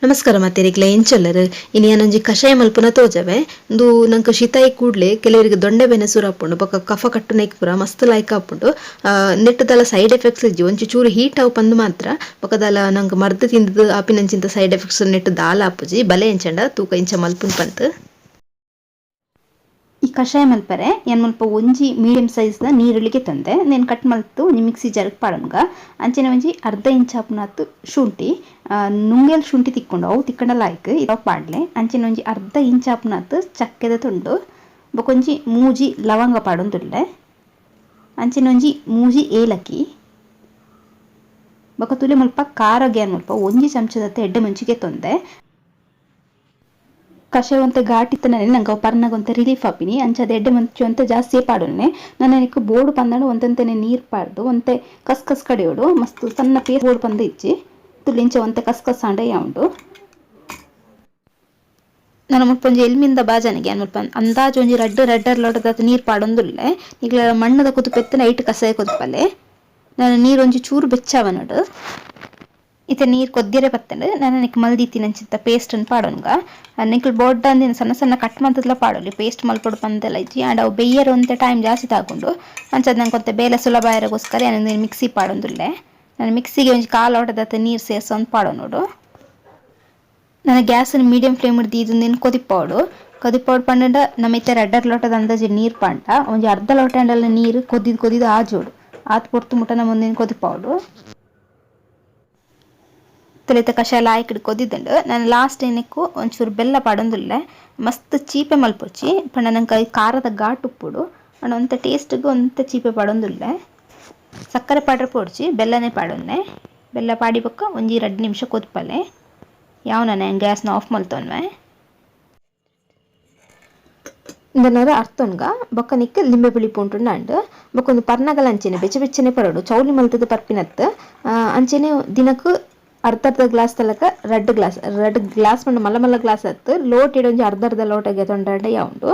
ನಮಸ್ಕಾರ ಮಾತೆರಿಗ್ಲ ಎಂಚೊಲ್ಲರ್ ಇನಿ ಯಾನೊಂಜಿ ಕಷಾಯ ಮಲ್ಪುನ ತೋಜವೆ. ಉಂದು ನಂಕ್ ಶಿತಾಯಿ ಕೂಡ್ಲೆ ಕೆಲವರಿಗೆ ದೊಂಡೆ ಬೇನೆ ಸುರು ಆಪುಂಡು ಬೊಕ ಕಫ ಕಟ್ಟುನೈಕ್ ಪೂರ ಮಸ್ತ್ ಲಾಯ್ಕ್ ಆಪುಂಡು. ನೆಟ್ಟ್ ದಾಲ ಸೈಡ್ ಎಫೆಕ್ಟ್ಸ್ ಇಜ್ಜಿ, ಒಂಜಿ ಚೂರು ಹೀಟ್ ಆವು ಪಂದ್ ಮಾತ್ರ. ಬೊಕ ದಾಲ ನಂಕ್ ಮರ್ದ್ ತಿಂದ್ ಆಪಿನಂಚಿಂತ ಸೈಡ್ ಎಫೆಕ್ಟ್ಸ್ ನೆಟ್ಟ್ ದಾಲ ಆಪುಜಿ. ಬಲೆ ಎಂಚಂಡ ತೂಕ ಇಂಚ ಮಲ್ಪುನ್ ಪಂದ್. ಈ ಕಷಾಯ ಮಲ್ಪರೆ ಯಾನ್ ಮುಲ್ಪ ಒಂಜಿ ಮೀಡಿಯಂ ಸೈಜ್ದ ನೀರುಳ್ಳಿ ಗೆತೊಂದೆ. ಉಂದೆನ್ ಕಟ್ ಮಲ್ತ್ ಒಂಜಿ ಮಿಕ್ಸಿ ಜಾರ್ಗ್ ಪಾಡೊನ್ಗ. ಅಂಚನೆ ಒಂಜಿ ಅರ್ಧ ಇಂಚ್ ಆಪುನಾತ್ ಶುಂಠಿ, ನುಂಗೆಲ್ ಶುಂಠಿ ತಿಕ್ಕುಂಡು, ಅವು ತಿಕ್ಕಂಡ ಲಾಯ್ಕ್ ಅವು ಪಾಡ್ಲೆ. ಅಂಚನೆ ಒಂಜಿ ಅರ್ಧ ಇಂಚ್ ಆಪುನಾತ್ ಚಕ್ಕೆದ ತುಂಡು, ಬೊಕೊಂಜಿ ಮೂಜಿ ಲವಂಗ ಪಾಡೊಂದುಲ್ಲೆ. ಅಂಚನೆ ಒಂಜಿ ಮೂಜಿ ಏಲಕ್ಕಿ, ಬೊಕ ತುಲೆ ಮುಲ್ಪ ಖಾರಗ್ ಯಾನ್ ಮುಲ್ಪ ಒಂಜಿ ಚಮಚದತ್ ಎಡ್ಡೆ ಮುಂಚಿ ಗೆತೊಂದೆ. ಕಷಾಯ ಒಂತೆ ಘಾಟಿ ಇತ್ತಂಡನೆ ನಂಗೆ ಅವು ಪರ್ನಗ ಒಂತೆ ರಿಲೀಫ್ ಆಪಿನಿ. ಅಂಚಾದ್ ಎಡ್ಡೆ ಮುಂಚಿ ಒಂತೆ ಜಾಸ್ತಿಯೇ ಪಾಡೊನ್ನೆ. ನನ ನೆಕ್ಕ್ ಬೋಡು ಪಂದಾಂಡ ಒಂತೆ ನೀರ್ ಪಾಡ್ದ್ ಒಂತೆ ಕಸ್ ಕಸ್ ಕಡೆಯೊಡು. ಮಸ್ತ್ ಸಣ್ಣ ಪೇಸ್ಟ್ ಬೋಡು ಪಂದ್ ಇಜ್ಜಿ. ತುಲೆ ಇಂಚ ಒಂತೆ ಕಸ್ ಕಸ್ ಆಂಡ ಯಾವುಂಡು. ನನ ಮುಲ್ಪ ಒಂಜಿ ಎಲ್ಮಿಂದ ಬಾಜನಗೆ ಯಾನ್ ಮುಲ್ಪ ಅಂದಾಜು ಒಂಜಿ ರಡ್ಡ್ ರಡ್ಡರ ಲೋಟದಾತ್ ನೀರ್ ಪಾಡೊಂದುಲ್ಲೆ. ನಿಕ್ಲೆ ಮಣ್ಣುದ ಕುದುಪೆ ಇತ್ತ್ಂಡ ಐಟ್ ಕಷಾಯ ಕೊದಿಪಲೆ. ನನ ನೀರ್ ಒಂಜಿ ಚೂರು ಬೆಚ್ಚ ಆವನೊಡು. ಇತ್ತೆ ನೀರ್ ಕೊದ್ಯರೆ ಬತ್ತಂಡ್. ನನ ನೆಕ್ ಮಲ್ದಿತ್ತಿನಂಚಿತ್ತ ಪೇಸ್ಟ್ ನ್ ಪಾಡೊನ್ಗ. ನಿಕುಲು ಬೋಡ್ಡಂದಿನ ಸಣ್ಣ ಸಣ್ಣ ಕಟ್ ಮಲ್ತುದ್ಲ ಪಾಡೊಲಿ, ಪೇಸ್ಟ್ ಮಲ್ಪೊಡು ಪಂದೆಲ ಇಜ್ಜಿ. ಆಂಡ ಅವು ಬೆಯ್ಯರೆ ಒಂತೆ ಟೈಮ್ ಜಾಸ್ತಿ ತಾಗುಂಡು. ಅಂಚಾದ್ ನಂಕ್ ಒಂತೆ ಬೇಲೆ ಸುಲಭ ಆಯೆರೆಗೋಸ್ಕರ ಯಾನ್ ಉಂದೆನ್ ಮಿಕ್ಸಿ ಪಾಡೊಂದುಲ್ಲೆ. ನನ ಮಿಕ್ಸಿಗೆ ಒಂಜಿ ಕಾಲ್ ಲೋಟದಾತ್ ನೀರ್ ಸೇರ್ಸೊಂದು ಪಾಡೊನೊಡು. ನನ ಗ್ಯಾಸ್ ನ್ ಮೀಡಿಯಂ ಫ್ಲೇಮ್ ಡ್ ದೀದ್ ಉಂದೆನ್ ಕೊದಿಪಾವೊಡು. ಕೊದಿಪಾವೊಡು ಪಂಡಂಡ ನಮ ಇತ್ತೆ ರಡ್ಡರೆ ಲೋಟದ ಅಂದಾಜಿ ನೀರ್ ಪಾಂಡ ಒಂಜಿ ಅರ್ಧ ಲೋಟ ಆಂಡಲ ನೀರ್ ಕೊದಿದ್ ಕೊದಿದ್ ಆಜೋಡು. ಆತ್ ಪೊರ್ತು ಮುಟ ನಮ ಉಂದೆನ್ ಕೊದಿಪಾವೊಡು. ತುಲೆತ ಕಷಾಯ ಲಾಯ್ಕ್ಡ್ ಕೊದಿದ್ಂಡ್. ನನ ಲಾಸ್ಟ್ ನೆಕ್ಕ್ ಒಂಚೂರು ಬೆಲ್ಲ ಪಾಡೊಂದುಲ್ಲೆ. ಮಸ್ತ್ ಚೀಪೆ ಮಲ್ಪೊಚಿ ಪಂಡ ನಂಕ್ ಐಕ್ ಖಾರದ ಘಾಟ್ ಉಪ್ಪೊಡು. ಆಂಡ ಒಂತೆ ಟೇಸ್ಟ್ ಗ್ ಒಂತೆ ಚೀಪೆ ಪಾಡೊಂದುಲ್ಲೆ. ಸಕ್ಕರೆ ಪಾಡ್ರೆ ಪೋಡ್ಚಿ, ಬೆಲ್ಲನೆ ಪಾಡೊನ್ನೆ. ಬೆಲ್ಲ ಪಾಡಿ ಬೊಕ್ಕ ಒಂಜಿ ರಡ್ಡ್ ನಿಮಿಷ ಕೊದಿಪಲೆ. ಯಾವ್ ನನ ಯಾನ್ ಗ್ಯಾಸ್ ನ್ ಆಫ್ ಮಲ್ತೊನ್ವೆ. ಇಂದೆನಾರ ಅರ್ತೊನ್ಗ ಬೊಕ್ಕ ನಿಕ್ಕ್ ಲಿಂಬೆ ಪುಳಿ ಪೂಂಟುಂಡ ಆಂಡ್. ಬೊಕ್ಕ ಉಂದು ಪರ್ನಗಲ ಅಂಚೆನೆ ಬೆಚ್ಚ ಬೆಚ್ಚನೆ ಪರೊಡು, ಚೌಲಿ ಮಲ್ತ್ದ್ ಪರ್ಪಿನತ್ತ್. ಅಂಚೆನೆ ದಿನಕ್ ಅರ್ಧ ಅರ್ಧ ಗ್ಲಾಸ್ ತಲಕ ರಡ್ಡ್ ಗ್ಲಾಸ್, ರಡ್ಡ್ ಗ್ಲಾಸ್ ಪಂಡ ಮಲ್ಲ ಮಲ್ಲ ಗ್ಲಾಸ್ ಅತ್ತ್, ಲೋಟೆಡ್ ಒಂಜಿ ಅರ್ಧ ಅರ್ಧ ಲೋಟ ಗೆತೊಂಡಾಂಡ ಯಾವುಂಡು.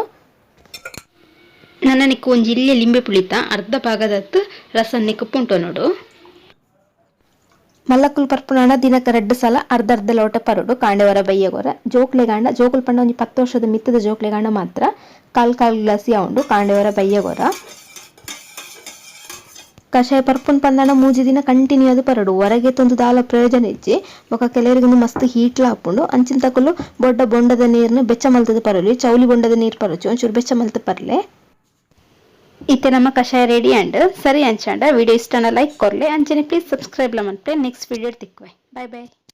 ನನ ನಿಕ್ಕ್ ಒಂಜಿ ಎಲ್ಯ ಲಿಂಬೆ ಪುಳಿತ ಅರ್ಧ ಭಾಗದತ್ ರಸನ್ ನಿಕ್ಕ್ ಪೂಂಟೊನೊಡು. ಮಲ್ಲಕುಲು ಪರ್ಪುನಾಂಡ ದಿನಕ್ ರಡ್ಡ್ ಸಲ ಅರ್ಧ ಅರ್ಧ ಲೋಟ ಪರೊಡು, ಕಾಂಡೆ ಒರ ಬಯ್ಯಗೊರ. ಜೋಕ್ಲೆಗಾಂಡ, ಜೋಕುಲು ಪಂಡ ಒಂಜಿ ಪತ್ತ್ ವರ್ಷದ ಮಿತ್ತ್ದ ಜೋಕ್ಲೆಗಾಂಡ ಮಾತ್ರ ಕಾಲ್ ಕಾಲ್ ಗ್ಲಾಸ್ ಯಾವುಂಡು ಕಾಂಡೆ ಒರ ಬಯ್ಯಗೊರ. ಕಷಾಯ ಪರ್ಪುನ್ ಪಂದಾಂಡ ಮೂಜಿ ದಿನ ಕಂಟಿನ್ಯೂ ಆದ್ ಪರೊಡು. ಒರಗೆತೊಂದು ದಾಲ ಪ್ರಯೋಜನ ಇಜ್ಜಿ. ಬೊಕ ಕೆಲವೆರೆಗ್ ಉಂದು ಮಸ್ತ್ ಹೀಟ್ ಲ ಆಪುಂಡು. ಅಂಚಿನ ತಕುಲು ಬೊಡ್ಡ ಬೊಂಡದ ನೀರ್ನ್ ಬೆಚ್ಚ ಮಲ್ತ್ದ್ ಪರೊಲಿ. ಚೌಲಿ ಬೊಂಡದ ನೀರ್ ಪರೊಚಿ, ಒಂಚೂರು ಬೆಚ್ಚ ಮಲ್ತ್ ಪರ್ಲೆ. ಇತ್ತೆ ನಮ್ಮ ಕಷಾಯ ರೆಡಿ ಆಂಡ್. ಸರಿ ಅಂಚಾಂಡ ವಿಡಿಯೋ ಇಷ್ಟ ಆಂಡ ಲೈಕ್ ಕೊರ್ಲೆ. ಅಂಚನೆ ಪ್ಲೀಸ್ ಸಬ್ಸ್ಕ್ರೈಬ್ ಲ ಮನ್ಪುಲೆ. ನೆಕ್ಸ್ಟ್ ವಿಡಿಯೋ ತಿಕ್ಕುವೆ. Bye bye.